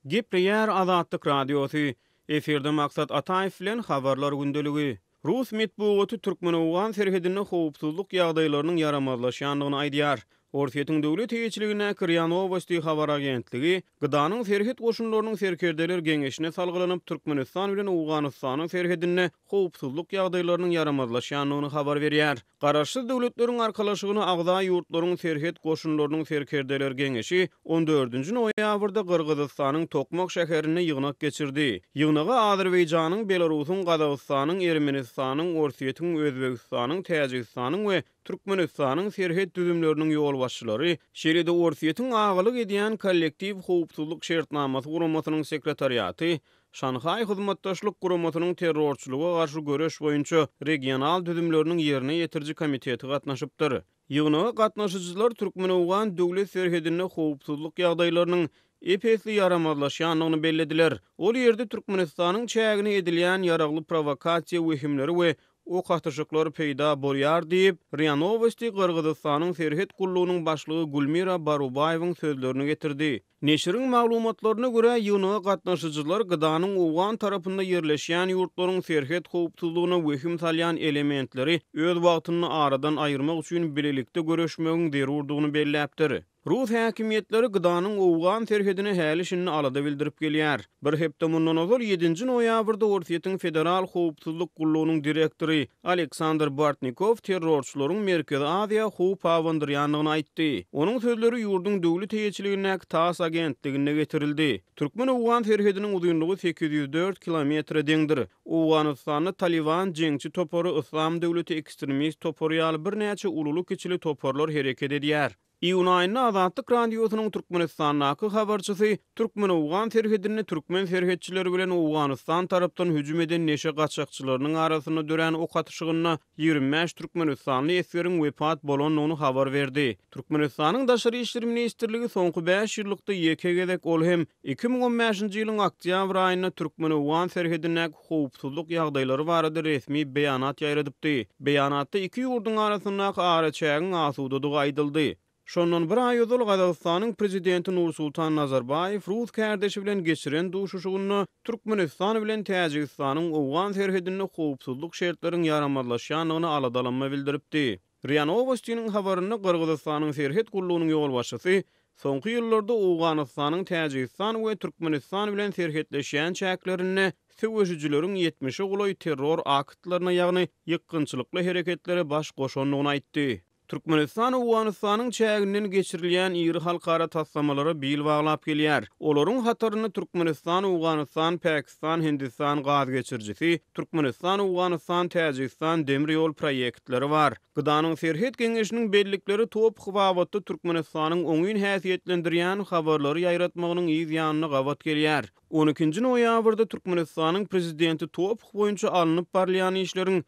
Gepleýär Azatlyk Radiosy, Efirde Maksat Ataýew bilen Habarlar gündeligi. Rus metbugaty türkmen-owgan serhedinde howpsuzlyk ýagdaýlarynyň ýaramazlaşýandygyny aýdýar. Orsýetiň döwlet eýeçiligindäki RIA Nowosti habar agentligi GDA-nyň serhet goşunlarynyň serkerdeler geňeşine salgylanyp, Türkmenistan bilen Owganystanyň serhedinde howpsuzlyk ýagdaýlarynyň ýaramazlaşýandygyny habar berýär. Garaşsyz Döwletleriň Arkalaşygyna agza ýurtlaryň serhet goşunlarynyň serkerdeler geňeşi on dördünji noýabrda Gyrgyzystanyň Tokmak şäherinde ýygnak geçirdi. Ýygnaga Azerbaýjanyň, Belarusyň, Gazagystanyň, Ermenistanyň, Orsýetiň, Özbegistanyň, Täjigistanyň we Türkmenistanyň serhet düzümleriniň ýolbaşçylary, şeýle-de Orsýetiň agalyk edýän Kollektiw howpsuzlyk şertnamasy guramasynyň sekretariaty, Şanhaý Hyzmatdaşlyk Guramasynyň terrorçylyga garşy göreş boýunça regional düzümleriniň ýerine ýetiriji komiteti gatnaşypdyr. Ýygnaga gatnaşyjylar türkmen-owgan döwlet serhedinde howpsuzlyk ýagdaýlarynyň ep-esli ýaramazlaşýandygyny bellediler. Ol ýerde Türkmenistanyň çägine edilýän ýaragly prowokasiýa wehimleri we ok atyşyklar peýda bolýar diýip, RIA Nowosti Gyrgyzystanyň serhet gullugynyň başlygy Gülmira Barubaýewiň sözlerini getirdi. Neşiriň maglumatlaryna görä, ýygnaga gatnaşyjylar GDA-nyň owgan tarapynda ýerleşýän ýurtlaryň serhet howpsuzlygyna wehim salýan elementleri öz wagtynda aradan aýyrmak üçin bilelikde göreşmegiň zerurdygyny belläpdir. Rus häkimiýetleri GDA-nyň owgan serhedine häli-şindi alada bildirip gelýär. Bir hepde mundan ozal, ýedinji noýabrda Orsýetiň Federal howpsuzlyk gullugynyň direktory Aleksandr Bortnikow terrorçylaryň Merkezi Aziýa howp abandyrýandygyny aýtdy. Onuň sözleri ýurduň döwlet eýeçiligindäki tass agentliginde getirildi. Türkmen-owgan serhediniň uzynlygy 804 kilometre deňdir. Owganystanda Talyban jeňçi topary, Yslam döwleti ekstremist topary ýaly birnäçe ululy-kiçili toparlar hereket edýär. Iýun aýynda Azatlyk Radiosynyň Türkmenistandaky habarçysy türkmen-owgan serhedinde türkmen serhetçileri bilen Owganystan tarapdan hüjüm eden neşe gaçakçylarynyň arasynda dörän ok atyşygynda 25 türkmenistanly esgeriň wepat bolandygyny habar berdi. Türkmenistanyň Daşary işler ministrligi soňky bäş ýyllykda ýeke gezek, ol hem 2015-nji ýylyň oktýabr aýynda türkmen-owgan serhedindäki howpsuzlyk ýagdaýlary barada resmi beýanat ýaýradypdy. Beýanatda iki ýurduň arasyndaky araçägiň asudadygy aýdyldy. Şondan bir aý ozal Gazagystanyň Prezidenti Nursultan Nazarbaýew rus kärdeşi bilen geçiren duşuşygynda Türkmenistan bilen Täjigistanyň owgan serhedinde howpsuzlyk şertleriň ýaramazlaşýandygyna aladalanma bildiripdi. RIA Nowostiniň habarynda Gyrgyzystanyň serhet gullugynyň ýolbaşçysy soňky ýyllarda Owganystanyň Täjigistan we Türkmenistan bilen serhetleşýän çäklerinde söweşijileriň ýetmişe golaý terror aktlaryna, ýagny ýykgynçylykly hereketlere baş goşandygyny aýtdy. Türkmenistan Owganystanyň çäginden geçirilýän iri halkara taslamalara bil baglap gelýär. Olaryň hatarynda Türkmenistan, Owganystan, Pakistan, Hindistan gaz geçirijisi, Türkmenistan, Owganystan, Täjigistan demir ýol proýektleri bar. GDA-nyň Serhet geňeşiniň bellikleri TOPH babatda Türkmenistanyň oňyn häsiýetlendirýän habarlary ýaýratmagynyň yz ýanyna gabat gelýär. On ikinji noýabrda Türkmenistanyň Prezidenti TOPH boýunça alnyp barylýan işleriň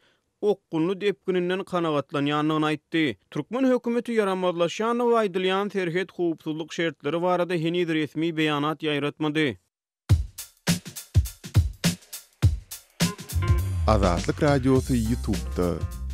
okgunly depgininden kanagatlanýandygyny aýtdy. Türkmen hökümeti ýaramazlaşýandygy aýdylýan serhet howpsuzlyk şertleri barada heniz resmi beýanat ýaýratmady. Azatlyk Radiosy Ýutubda.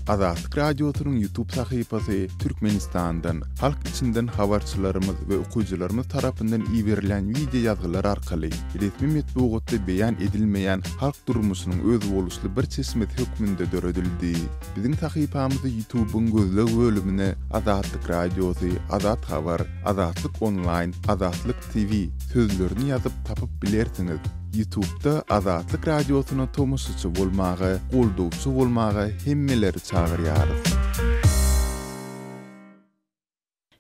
Azatlyk Radiosynyň Ýutub sahypasy Türkmenistandan, halk içinden habarçylarymyz we okyjylarymyz tarapyndan iberilýän wideo ýazgylar arkaly resmi metbugatda beýan edilmeýän halk durmuşynyň özboluşly bir çeşmesi hökmünde döredildi. Biziň sahypamyzy Ýutubyň gözleg bölümine Azatlyk Radiosy, Azat Habar, Azatlyk Onlaýn, Azatlyk TV sözlerini ýazyp tapyp bilersiňiz. Ýutubda Azatlyk Radiosyna tomaşaçy bolmaga, goldawçy bolmaga hemmeleri çagyrýarys.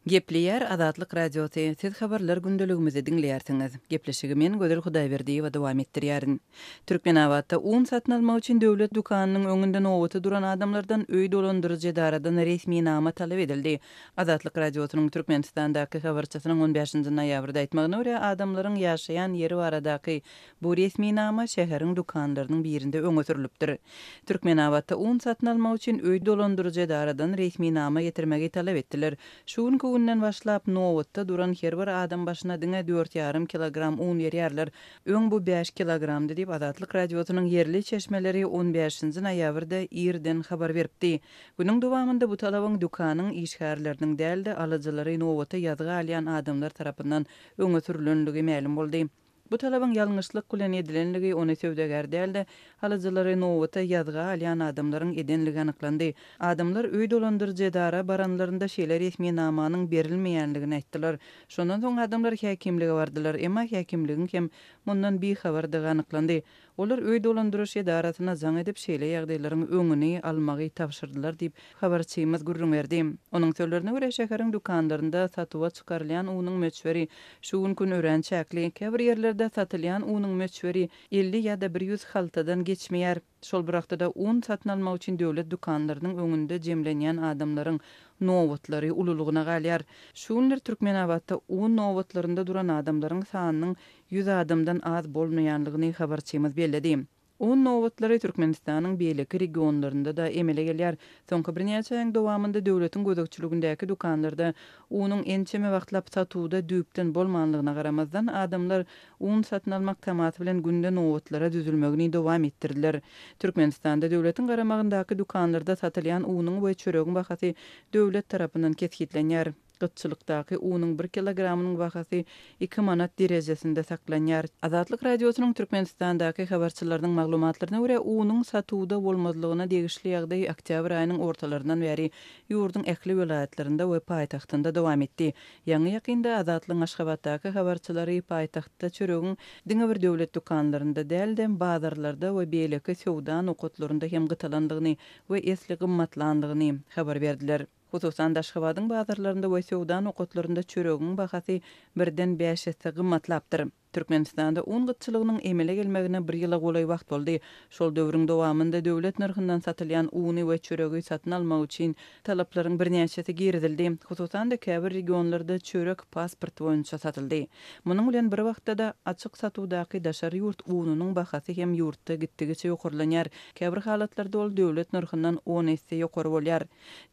Gepleýär Azatlyk Radiosy, Siz habarlar gündeligimizi diňleýärsiňiz. Gepleşigi men, Gözel Hudaýberdiýewa dowam etdirýärin. Türkmenabatda un satyn almak üçin döwlet dükanynyň öňünde nobata duran adamlardan öý dolandyryjy edaradan resminama talap edildi. Azatlyk Radiosynyň Türkmenistandaky habarçysynyň on bäşinji noýabrda aýtmagyna görä, adamlaryň ýaşaýan ýeri baradaky bu resminama şäheriň dükanlarynyň birinde öňe sürlüpdir. Türkmenabatda un satyn almak üçin öý dolandyryjy edaradan resminama getirmegi talap etdiler. Şu günki günden başlap, nobatda duran her bir adam başyna diňe dört ýarym kilogram un berýärler. Öň bu bäş kilogramdy diýip, Azatlyk Radiosynyň ýerli çeşmeleri on bäşinji noýabrda irden habar beripdi. Günüň dowamynda bu talabyň dükanyň işgärleriniň däl-de, alyjylary nobata ýazga alýan adamlar tarapyndan öňe sürülenligi mälim boldy. Bu talabyň ýalňyşlyk bilen edilenligi, ony söwdagär däl-de, alyjylary nobata ýazga alýan adamlaryň edenligi anyklandy. Adamlar öý dolandyryjy edara baranlarynda şeýle resminamanyň berilmeýänligini aýtdylar. Şondan soň adamlar häkimlige bardylar, emma häkimligiň hem mundan bihabardygy anyklandy. Olar öý dolandyryş edarasyna jaň edip, şeýle ýagdaýlaryň öňüni almagy tabşyrdylar diýip, habarçymyz gürrüň berdi. Onuň sözlerine görä, şäheriň dükanlarynda satuwa çykarylýan unuň möçberi şu günki gün örän çäkli. Käbir ýerlerde satylýan unuň möçberi 50 ýa-da 100 haltadan geçmeýär. Şol bir wagtda-da, un satyn almak üçin döwlet dükanlarynyň öňünde jemlenýän adamlaryň nobatlary ululygyna galýar. Şu günler Türkmenabatda un nobatlarynda duran adamlaryň sanynyň 100 adamdan az bolmaýanlygyny habarçymyz belledi. Un nobatlary Türkmenistanyň beýleki regionlarynda-da emele gelýär. Soňky birnäçe aýyň dowamynda döwletiň gözegçiligindäki dükanlarda unuň ençeme wagtlap satuwda düýpden bolmanlygyna garamazdan, adamlar un satyn almak tamasy bilen günde nobatlara düzülmegini dowam etdirdiler. Türkmenistanda döwletiň garamagyndaky dükanlarda satylýan unuň we çöregiň bahasy döwlet tarapyndan kesgitlenýär. Gytçylykdaky unuň bir kilogramynyň bahasy iki manat derejesinde saklanýar. Azatlyk Radiosynyň Türkmenistandaky habarçylarynyň maglumatlaryna görä, unuň satuwda bolmazlygyna degişli ýagdaý oktýabr aýynyň ortalaryndan bäri ýurduň ähli welaýatlarynda we paýtagtynda dowam etdi. Ýaňy-ýakynda Azatlygyň Aşgabatdaky habarçylary paýtagtda çöregiň diňe bir döwlet dükanlarynda däl-de, bazarlarda we beýleki söwda nokatlarynda hem gytalandygyny we esli gymmatlandygyny habar berdiler. Hususan-da, Aşgabadyň bazarlarynda we söwda nokatlarynda çöregiň bahasy birden bäş esse gymmatlapdyr. Türkmenistanda un gytçylygynyň emele gelmegine bir ýyla golaý wagt boldy. Şol döwrüň dowamynda döwlet nyrhyndan satylýan uny we çöregi satyn almak üçin talaplaryň birnäçesi girizildi. Hususan-da, käbir regionlarda çörek pasport boýunça satyldy. Munuň bilen bir wagtda-da, açyk satuwdaky daşary ýurt ununyň bahasy hem ýurtda gitdigiçe ýokarlanýar. Käbir halatlarda ol döwlet nyrhyndan on esse ýokary bolýar.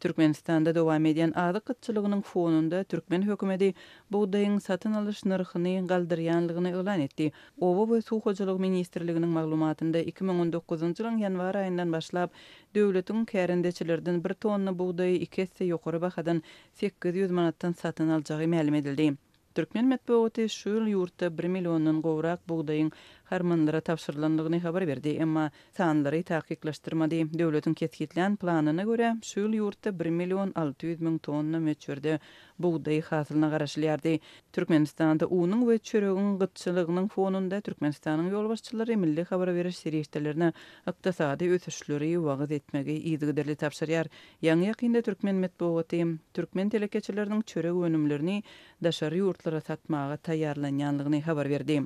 Türkmenistanda dowam edýän azyk gytçylygynyň fonunda türkmen hökümeti bugdaýyň satyn alyş nyrhyny galdyrýanlygyny yglan etdi. Oba we suw hojalygy ministrliginiň maglumatynda 2019-njy ýylyň ýanwar aýyndan başlap döwletiň kärendeçilerden bir tonna bugdaýy iki esse ýokary bahadan 800 manatdan satyn aljagy mälim edildi. Türkmen metbugaty şu ýyl ýurtda bir milliondan gowrak bugdaýyň harmanlara tabşyrylandygyny habar berdi, emma sanlary takyklaşdyrmady. Döwletiň kesgitlän planyna görä, şu ýyl ýurtda bir million 600 müň tonna möçberde bugdaý hasylyna garaşylýardy. Türkmenistanda unuň we çöregiň gytçylygynyň fonunda Türkmenistanyň ýolbaşçylary milli habar beriş serişdelerine ykdysady ösüşleri wagyz etmegi yzygiderli tabşyrýar. Ýaňy-ýakynda türkmen metbugaty türkmen telekeçileriniň çörek önümlerini daşary ýurtlara satmaga taýýarlanýanlygyny habar berdi.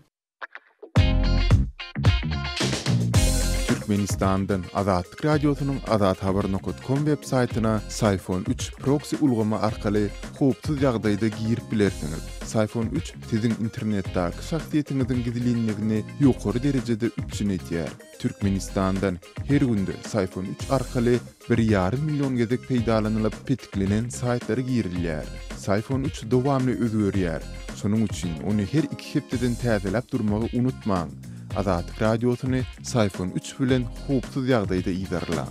Türkmenistandan Azatlyk Radiosynyň Azathabar nokat kom web saýtyna Syfon üç proksi ulgamy arkaly howpsuz ýagdaýda girip bilersiňiz. Syfon üç siziň internetdäki şahsyýetiňiziň gizlinligini ýokary derejede üpjün edýär. Türkmenistandan her günde Syfon üç arkaly bir ýarym million gezek peýdalanylyp petiklenen saýtlara girilýär. Syfon üç dowamly özgerýär. Şonuň üçin ony her iki hepdeden täzeläp durmagy unutmaň. Azatlyk Radiosyny Syfon üç bilen howpsuz ýagdaýda yzarlaň.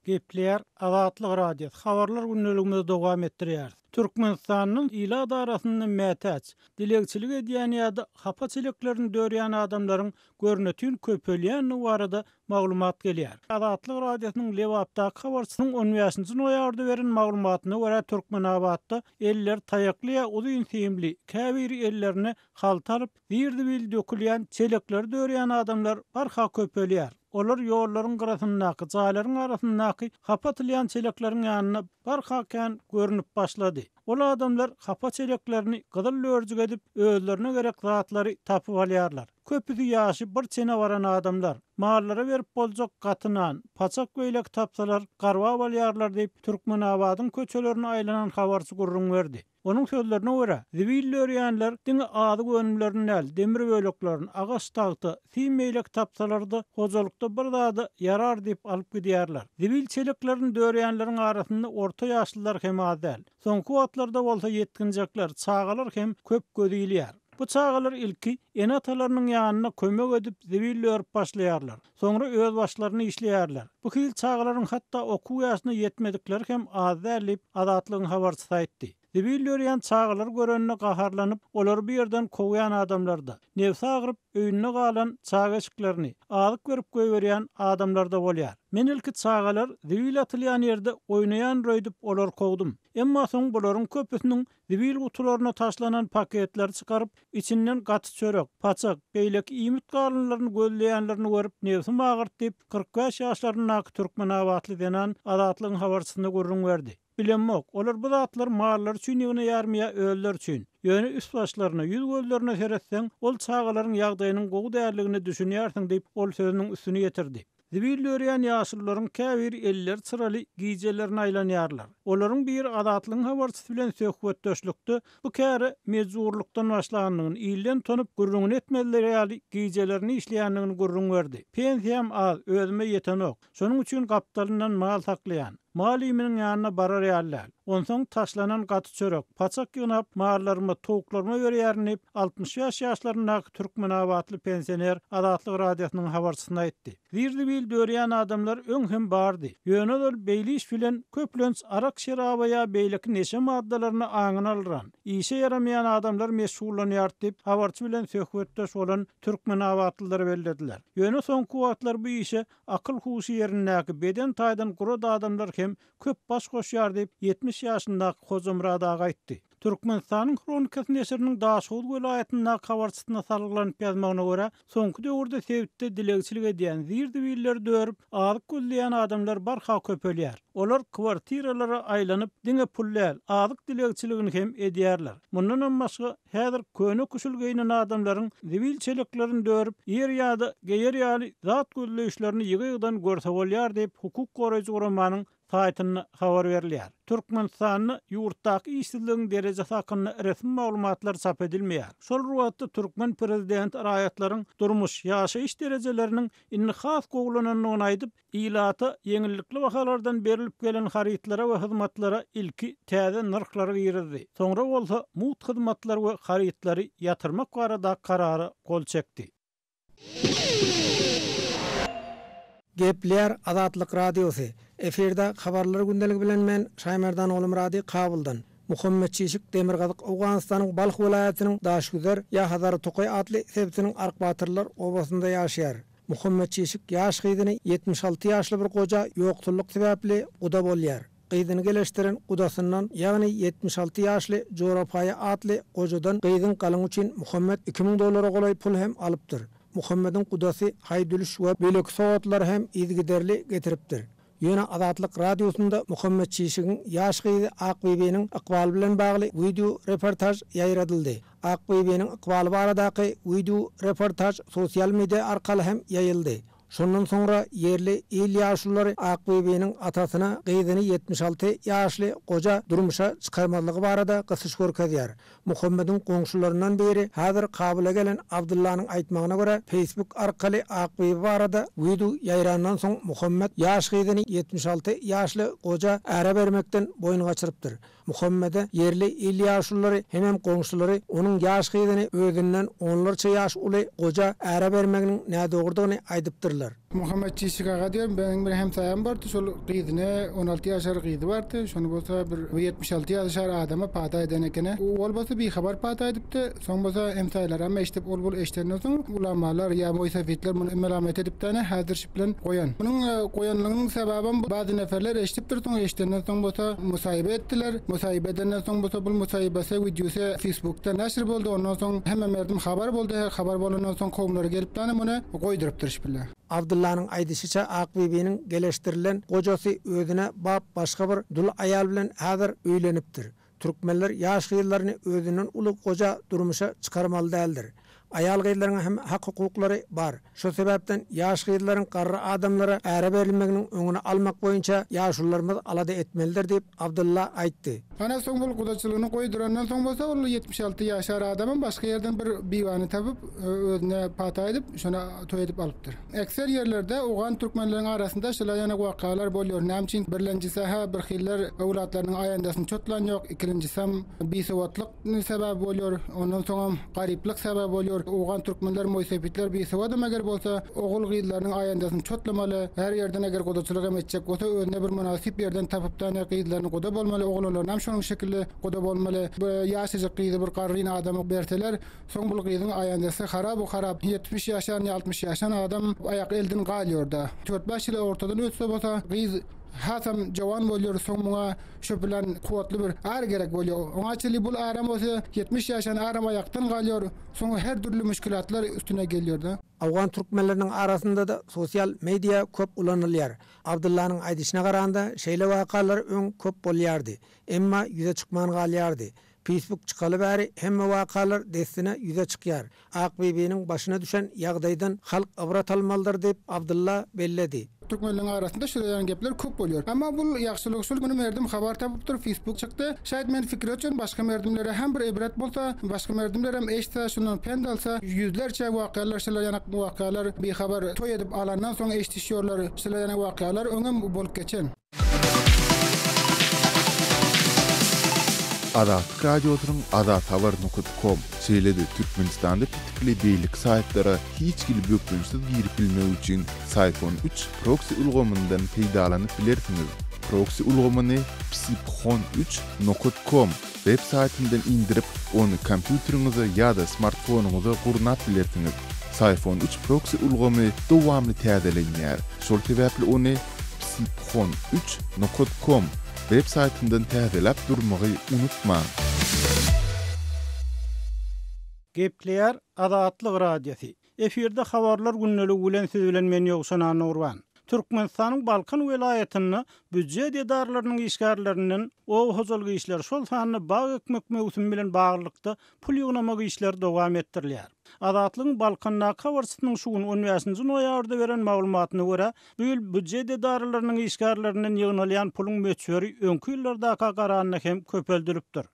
Gepleýär Azatlyk Radiosy, Habarlar gündeligimizi dowam etdirýäris. Türkmenistanyň ilat arasynda mätäç, dilegçilik edýän ýa-da hapa çeleklerini dörýän adamlaryň görnetin köpelýändigi barada maglumat gelýär. Azatlyk Radiosynyň Lebapdaky habarçysynyň on bäşinji noýabrda beren maglumatyna görä, Türkmenabatda elleri taýakly ýa uzyn simli, käbiri ellerine halta alyp, zir-zibil dökülýän çelekleri dörýän adamlar barha köpelýär. Olar ýollaryň gyrasyndaky, jaýlaryň arasyndaky hapa atylýan çelekleriň ýanynda barha kän görnüp başlady. Ol adamlar hapa çeleklerini gyzyl dörjük edip, özlerine gerek zatlary tapyp alýarlar. Köpüsi ýaşy bir çene baran adamlar. Mallara berip boljak gaty nan, paçak-beýleki tapsalar, garbap alýarlar diýip, Türkmenabadyň köçelerine aýlanan habarçy gürrüň berdi. Onuň sözlerine görä, zibil dörýänler diňe azyk önümlerini däl, demir böleklerini, agaç tagta, sim beýleki tapsalar-da, hojalykda bir zada ýarar diýip alyp gidýärler. Zibil çeleklerini dörýänleriň arasynda orta ýaşlylar hem az däl. Soňky wagtlarda bolsa ýetginjekler, çagalar hem köp göz ilýär. Bu çagalar ilki ene-atalarynyň ýanynda kömek edip zibil dörüp başlaýarlar. Soňra özbaşlaryna işleýärler. Bu hili çagalaryň hatda okuw ýaşyna ýetmedikleri hem az däl diýip, Azatlygyň habarçysy aýtdy. Zibil dörýän çagalary görende gaharlanyp, olary bu ýerden kowýan adamlar-da, nebsi agyryp, öýünde galan çaga eşiklerini, azyk berip goýberýän adamlar-da bolýar. Men ilki çagalar zibil atylýan ýerde oýnaýandyr öýdüp olary kowdum. Emma soň bularyň köpüsiniň zibil gutularyna taşlanan paketleri çykaryp, içinden gaty çörek, paçak, beýleki iýmit galyndylaryny gözleýänlerini görüp nebsim agyrdy diýip, 45 ýaşlaryndaky türkmenabatly zenan Azatlygyň habarçysyna gürrüň berdi. Bilemok, olar bu zatlary mallary üçin ýygnaýarmy ýa özleri üçin. Ýöne üst-başlaryna, ýüz-gözlerine seretseň, ol çagalaryň ýagdaýynyň gowy däldigine düşünýärsiň diýip, ol sözüniň üstüni ýetirdi. Zibil dörýän ýaşulularyň käbiri elleri çyraly gijelerine aýlanýarlar. Olaryň biri Azatlygyň habarçysy bilen söhbetdeşlikde bu käre mejburlykdan başlandygyny, ilden utanyp, gürrüňini etmezleri ýaly gijelerine işleýändigini gürrüň berdi. Pensiýam az, özüme ýetenok. Şonuň üçin gapdalyndan mal saklaýan. Mal iýminiň ýanyna barar ýaly däl. Onsoň taşlanan gaty çörek, paçak ýygnap, mallaryma, towuklaryma berýärin diýip, 65 ýaşlaryndaky türkmenabatly pensioner Azatlyk Radiosynyň habarçysyna aýtdy. Zir-zibil dörýän adamlar öň hem bardy. Ýöne olar beýle iş bilen, köplenç, arak-şeraba ýa beýleki neşe maddalaryna aňyny aldyran, işe ýaramaýan adamlar meşgullanýardy diýip, habarçy bilen söhbetdeş bolan türkmenabatlylar bellediler. Ýöne soňky wagtlar bu işe akyl-huşy ýerindäki, beden taýdan gurat adamlar hem köp baş goşýar diýip, 70 ýaşyndaky Hojamyrat aga aýtdy. Türkmenistanyň Hronikasy neşiriniň Daşoguz welaýatyndaky habarçysyna salgylanyp ýazmagyna görä, soňky döwürde sebitde dilegçilik edýän, zir-zibilleri dörüp, azyk gözleýän adamlar barha köpelýär. Olar kwartiralara aýlanyp, diňe pul däl, azyk dilegçiligini hem edýärler. Mundanam başga, häzir köne-küşül geýnen adamlaryň zibil çeleklerini dörüp, iýer ýa-da geýer ýaly zat gözleýişlerini ýygy-ýygydan görse bolýar diýip, hukuk goraýjy guramanyň saýtynda habar berilýär. Türkmenistanda ýurtdaky işsizligiň derejesi hakynda resmi maglumatlar çap edilmeýär. Şol bir wagtda türkmen prezidenti raýatlaryň durmuş, ýaşaýyş derejeleriniň indi has gowulanandygyny aýdyp, Ilata ýeňillikli bahalardan berlip gelen harytlara we hyzmatlara ilki täze nyrhlary girizdi, soňra bolsa mugt hyzmatlary we harytlary ýatyrmak barada karara gol çekdi. Gepleýär Azatlyk Radiosy, Efirde Habarlar gündeligi bilen men, Şaýmerdan Ogulmyrady Kabuldan. Muhammet Çişik demirgazyk Owganystanyň Balh welaýatynyň Daşgüzer ýa Hazary tokaý atly sebitiniň Arkbatyrlar obasynda ýaşaýar. Muhammet Çişik ýaş gyzyny 76 ýaşly bir goja ýoksullyk sebäpli guda bolýar. Gyzyny geleşdiren gudasyndan, ýagny 76 ýaşly Jorapaýa atly gojadan gyzyň galyňy üçin Muhammet 2000 dollara golaý pul hem alypdyr. Muhammediň gudasy haý-dülüş we beýleki sowgatlary hem yzygiderli getiripdir. Ýöne Azatlyk Radiosynda Muhammet Çişigiň ýaş gyzy Akbibiniň ykbaly bilen bagly wideo reportaž ýaýradyldy. Akbibiniň ykbaly baradaky wideo reportaž sosial media arkaly hem ýaýyldy. Şondan soňra ýerli il ýaşululary Akbibiniň atasyna gyzyny 76 ýaşly goja durmuşa çykarmazlygy barada gysyş görkezýär. Muhammediň goňşularyndan biri häzir Kabula gelen Abdyllanyň aýtmagyna görä, Facebook arkaly Akbibi barada wideo ýaýrandan soň Muhammet ýaş gyzyny 76 ýaşly goja äre bermekden boýun gaçyrypdyr. Muhammede ýerli il ýaşululary hemem goňşulary onuň ýaş gyzyny özünden onlarça ýaş uly goja äre bermeginiň nädogrudygyny aýdypdyrlar. Muhammet Çişik aga diýen meniň bir hemsaýam bardy, şol gyzyny 16 ýaşar gyzy bardy, şony bolsa bir 76 ýaşar adama pata eden ekeni. Ol bolsa bihabar pata edipdi, soň bolsa hemsaýlaram eşidip ol bul eşidenden soň ulamalar ýa moýsefitler muny melamet edipdi ene häzir şi bilen goýan. Munuň goýanlygynyň sebäbem bady neferler eşidipdir soň eşidenden soň bolsa musaýyba etdiler. Musaýyba edenden soň bolsa bul musaýybasy wideosy Facebookda neşir boldy ondan soň hemme merdim habar boldy habar bolandan soň kowumlary gelipdi ene muny goýdurypdyr şpile. Abdyllanyň aýdyşyça Akbibiniň geleşdirilen gojasy özüne bap başga bir dul aýal bilen häzir öýlenipdir. Türkmenler ýaş gyzlaryny özünden uly goja durmuşa çykarmaly däldir. Aýal-gyzlaryň hem hak-hukuklary bar. Şo sebäpden ýaş gyzlaryň garry adamlara äre berilmeginiň öňüni almak boýunça ýaşulularymyz alada etmelidir diýip, Abdylla aýtdy. Ana soň bul gudaçylygyny goýdurandan soň bolsa ol 76 ýaşar adamam başga ýerden bir biwany tapyp özüne pata edip şony toý edip alypdyr. Ekser ýerlerde owgan türkmenleriň arasynda şular ýaly wakalar bolýar. Näme üçin birlenjisi-hä birhiller öwlatlarynyň aýandasyny çotlan ýok, ikilenjisem bisowatlyk sebäbi bolýar, ondan soňam garyplyk sebäbi bolýar. bolýar. Owgan türkmenler moýsepitler bisowadam eger bolsa, ogul gyzlarynyň aýandasyny çotlamaly. Her ýerden eger gudaçylyk hem etjek bolsa, özüne bir mynasyp ýerden tapyp dane gyzlaryny guda bolmaly, oglanlarynam şonuň şekilli guda bolmaly. Bu ýaşajyk gyzy bir garryn adama berseler, soň bul gyzyň aýandasy harab-u harap. 70 ýaşan ýa 60 ýaşan adam aýak elden galýor-da. Dört-bäş ýyl ortadan ötse bolsa, gyz hasam jowan bolýar, soň muňa şo bilen kuwwatly bir ar gerek bolýar. Oňa çenli bul aram bolsa, 70 ýaşan aram aýakdan galýar, soň her dürli müşgülatlar üstüne gelýor-da. Owgan türkmenleriniň arasynda-da sosial media köp ulanylýar. Abdyllanyň aýdyşyna garanda, şeýle wakalar öň köp bolýardy. Emma ýüze çykman galýardy. Fisbuk çykaly bäri hemme wakalar dessine ýüze çykýar. Akbibiniň başyna düşen ýagdaýdan halk ybrat almalydyr diýip, Abdylla belledi. Türkmenleriň arasynda şular ýaly gepler köp bolýar. Emma bul ýagşylyk şul güni merdim habar tapypdyr fisbuk çykdy. Şaýat men pikir etjän başga merdimlere hem bir ibret bolsa, başga merdimlerem eşitse şundan pent alsa, ýüzlerçe wakalar şular ýanak wakalar bihabar toý edip alandan soň eşdişýorlar şular ýanak wakalar öňem bolup geçen. Azatlyk Radiosynyň Azathabar nokat kom, şeýle-de Türkmenistanda petikli beýleki saýtlara hiç hili bökdençsiz girip bilmek üçin Syphon üç proksi ulgamyndan peýdalanyp bilersiňiz. Proksi ulgamyny psiphon üç nokat kom web saýtyndan indirip, ony kompýuteriňize ýa-da smartfonyňyza gurnap bilersiňiz. Syphon üç proksi ulgamy dowamly täzelenýär, şol sebäpli ony psiphon üç nokat kom web saýtyndan täzeläp durmagy unutmaň. Gepleýär Azatlyk Radiosy. Efirde habarlar gündeligi bilen siz bilen men Ýowşan Annagurban. Türkmenistanyň Balkan welaýatynda býujet edaralarynyň işgärlerinden oba hojalyk işleri, şol sanda bag ekmek möwsümi bilen baglylykda pul ýygnamak işleri dowam etdirilýär. Azatlygyň Balkandaky habarçysynyň şu gün on bäşinji noýabrda beren maglumatyna görä, bu ýyl býujet edaralarynyň işgärlerinden ýygnalýan puluň möçberi öňki ýyllardaka garanda hem köpeldilipdir.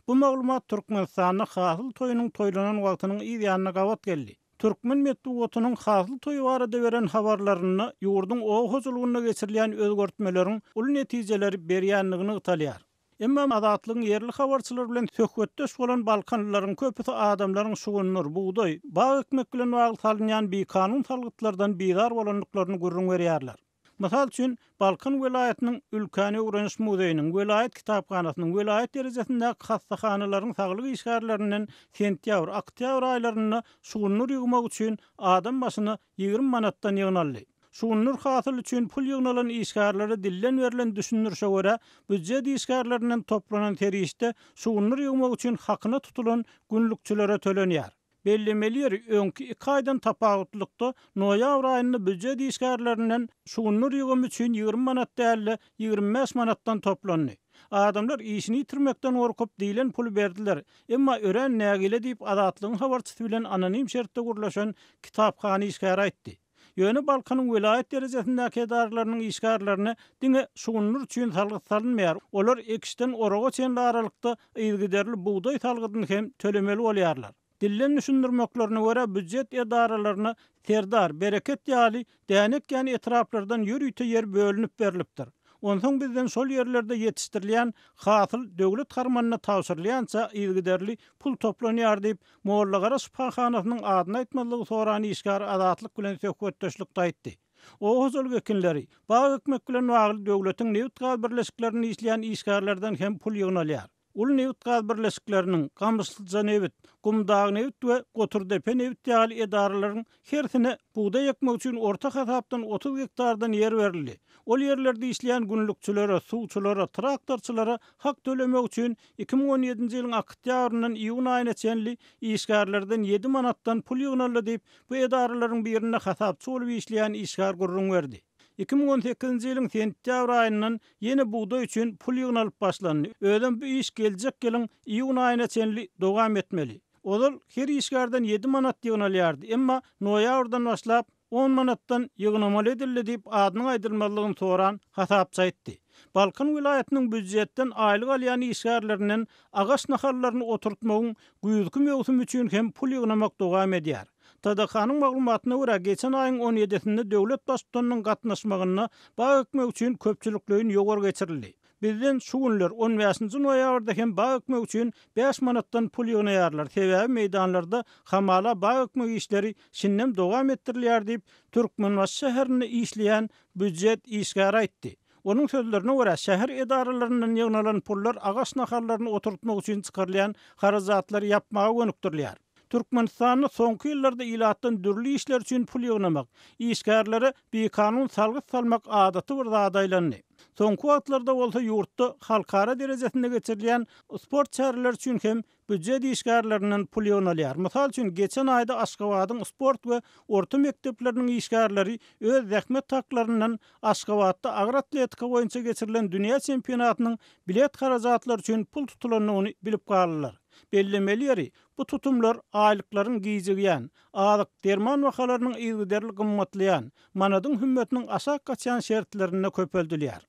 Bu maglumat Türkmenistanda Hasyl toýunyň toýlanan wagtynyň yz ýanyna gabat geldi. Türkmen metbugatynyň Hasyl toýy barada beren habarlarynda ýurduň oba hojalygynda geçirilýän özgertmeleriň uly netijeleri berýändigi nygtalýar. Emma Azatlygyň ýerli habarçylary bilen söhbetdeş bolan balkanlylaryň köpüsi adamlaryň şugundyr, bugdaý, bag ekmek bilen bagly salynýan bikanun salgytlardan bizar bolandyklaryny gürrüň berýärler. Mysal üçin, Balkan welaýatynyň Ülkäni öwreniş muzeýiniň, welaýat kitaphanasynyň, welaýat derejesindäki hassahanalaryň saglyk işgärlerinden sentýabr, oktýabr aýlarynda şugundyr ýygmak üçin adam başyna 20 manatdan ýygnaldy. Şugundyr hasyly üçin pul ýygnalan işgärlere dilden berlen düşündirişe görä, býujet işgärlerinden toplanan serişde şugundyr ýygmak üçin hakyna tutulan günlükçilere tölenýär. Bellemeli ýeri, öňki iki aýdan tapawutlylykda, noýabr aýynda býujet işgärlerinden şugundyr ýygymy üçin 20 manat däl-de, 25 manatdan toplandy. Adamlar işini ýitirmekden gorkup, diýlen puly berdiler. Emma örän nägile diýip, Azatlygyň habarçysy bilen anonim şertde gürleşen kitaphana işgäri aýtdy. Ýöne Balkanyň welaýat derejesindäki edaralarynyň işgärlerine diňe şugundyr üçin salgyt salynmaýar, olar ekişden oraga çenli aralykda yzygiderli bugdaý salgydyny hem tölemeli bolýarlar. Dilden düşündirmeklerine görä, býujet edaralaryna Serdar, Bereket ýaly däne ekýän etraplardan ýörite ýer bölünip berlipdir. Onsoň bizden şol ýerlerde ýetişdirilýän hasyl döwlet harmanyna tabşyrylýança yzygiderli pul toplanýar diýip, Mollagara şypahanasynyň adyny aýtmazlygy soran işgär Azatlyk bilen söhbetdeşlikde aýtdy. Oba hojalyk ekinleri, bag ekmek bilen bagly döwletiň nebit-gaz birleşiklerinde işleýän işgärlerden hem pul ýygnalýar. Uly nebit-gaz birleşikleriniň, Gamyşlyjanebit, Gumdagnebit we Goturdepenebit ýaly edaralaryň hersine bugdaý ekmek üçin orta hasapdan 30 gektardan ýer berildi. Ol ýerlerde işleýän günlükçilere, suwçulara, traktorçylara hak tölemek üçin 2017-nji ýylyň oktýabryndan iýun aýyna çenli işgärlerden ýedi manatdan pul ýygnaldy diýip, bu edaralaryň birinde hasapçy bolup işleýän işgär gürrüň berdi. 2018-nji ýylyň sentýabr aýyndan ýene bugdaý üçin pul ýygnalyp başlandy, özem bu iş geljek ýylyň iýun aýyna çenli dowam etmeli. Ozal her işgärden ýedi manat ýygnalýardy, emma noýabrdan başlap on manatdan ýygnamaly edildi diýip, adynyň aýdylmazlygyny soran hasapçy aýtdy. Balkan welaýatynyň býujetden aýlyk alýan işgärlerinden agaç nahallaryny oturtmagyň güýzki möwsümi üçin hem pul ýygnamak dowam edýär. TDH-nyň maglumatyna görä, geçen aýyň on ýedisinde döwlet Baştutanynyň gatnaşmagynda bag ekmek üçin köpçülikleýin ýowar geçirildi. Bizden şu günler, on bäşinji noýabrda hem bag ekmek üçin bäş manatdan pul ýygnaýarlar, sebäbi meýdanlarda hamala bag ekmek işleri şindem dowam etdirilýär diýip, Türkmenbaşy şäherinde işleýän býujet işgäri aýtdy. Onuň sözlerine görä, şäher edaralaryndan ýygnalan pullar agaç nahallaryny oturtmak üçin çykarylýan harajatlary ýapmaga gönükdirilýär. Türkmenistanda soňky ýyllarda ilatdan dürli işler üçin pul ýygnamak, işgärlere bikanun salgyt salmak adaty bir zada aýlandy. Soňky wagtlarda bolsa ýurtda halkara derejesinde geçirilýän sport çäreleri üçin hem býujet işgärlerinden pul ýygnalýar. Mysal üçin, geçen aýda Aşgabadyň sport we orta mekdepleriniň işgärleri öz zähmet haklaryndan Aşgabatda agyr atletika boýunça geçirilen dünýä çempionatynyň bilet harajatlary üçin pul tutulandygyny bilip galdylar. Bellemeli ýeri, bu tutumlar aýlyklaryň gijigýän, azyk, derman bahalarynyň yzygiderli gymmatlaýan, manadyň hümmetiniň aşak gaçýan şertlerinde köpeldilýär.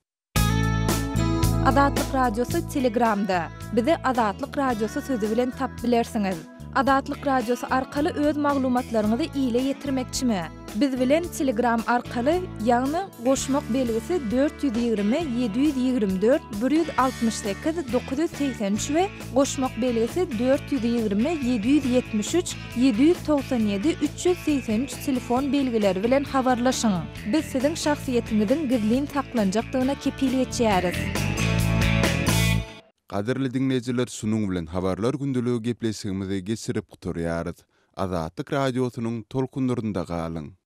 Azatlyk Radiosy Telegramda. Bizi Azatlyk Radiosy sözi bilen tapyp bilersiňiz. Azatlyk Radiosy arkaly öz maglumatlaryňyzy ile ýetirmekçimi? Biz bilen Telegram arkaly, ýagny goşmak belgisi 420 724 168 983 we goşmak belgisi 420 773 797 383 telefon belgileri bilen habarlaşyň. Biz siziň şahsyýetiňiziň gizlin saklanjakdygyna kepil geçýäris. Gadyrly diňleýjiler şunuň bilen Habarlar gündeligi gepleşigimizi geçirip gutarýarys. Azatlyk Radiosynyň tolkunlarynda galyň!